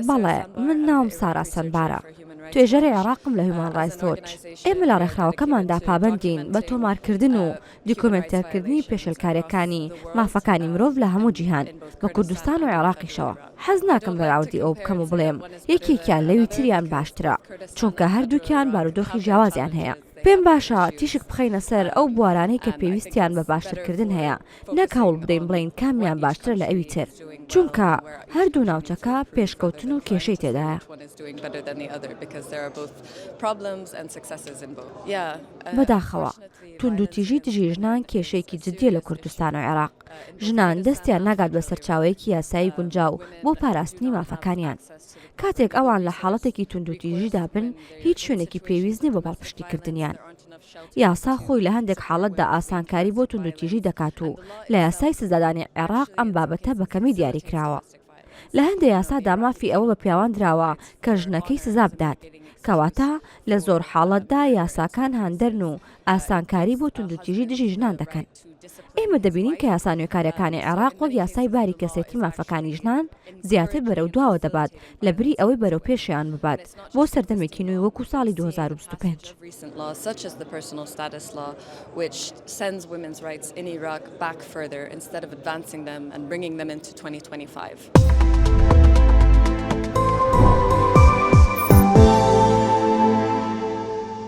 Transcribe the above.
بەڵێ، من ناوم سارا سەنبارە، توێژەری عێراقم لە هیومان ڕایتس وۆچ. ئێمە لە ڕێکخراوەکەماندا پابەندین بە تۆمارکردن و دیکۆمێنتەرکردنی پێشێلکارییەکانی مافەکانی مرۆڤ لە هەموو جیهان، بە کوردستان و عێراقیشەوە. حەز ناکەم بەراوردی ئەوە بکەم و بڵێم یەکێکیان لەوی تریان باشترە، چونکە هەردووکیان بارودۆخی جیاوازیان هەیە. پێم باشە تیشک بخەینە سەر ئەو بوارانەی کە پێویستیان بە باشترکردن هەیە، نەک هەوڵ بدەین بڵێین کامیان باشترە لە ئەوی تر، چونکە هەردوو ناوچەکە پێشکەوتن و کێشەی تێدایە. بەداخەوە، توندوتیژی دژی ژنان کێشەیەکی جددیە لە کوردستان و عێراق، ژنان دەستیان ناگات بە سەرچاوەیەکی یاسایی گونجاو بۆ پاراستنی مافەکانیان. کاتێک ئەوان لە حاڵەتێکی توندوتیژیدا بن، هیچ شوێنێکی پێویست نییە بۆ پاڵپشتیکردنیان. یاسا خۆی لە هەندێک حاڵەتدا ئاسانکاری بۆ توندوتیژی دەکات و لە یاسای سزادانی عێراق ئەم بابەتە بە کەمی دیاریکراوە. لە هەندێ یاسادا مافی ئەوە بە پیاوان دراوە کە ژنەکەی سزا بدات. کەواتە لە زۆر حاڵەتدا یاساکان هاندەرن و ئاسانکاری بۆ توندوتیژی دژی ژنان دەکەن. ئێمە دەبینین کە یاسا نوێکارییەکانی عێراق وەک یاسای باری کەسێتی مافەکانی ژنان زیاتر بەرەو دواوە دەبات لە بری ئەوەی بەرەو پێشیان ببات بۆ سەردەمێکی نوێ وەکو ساڵی 2025.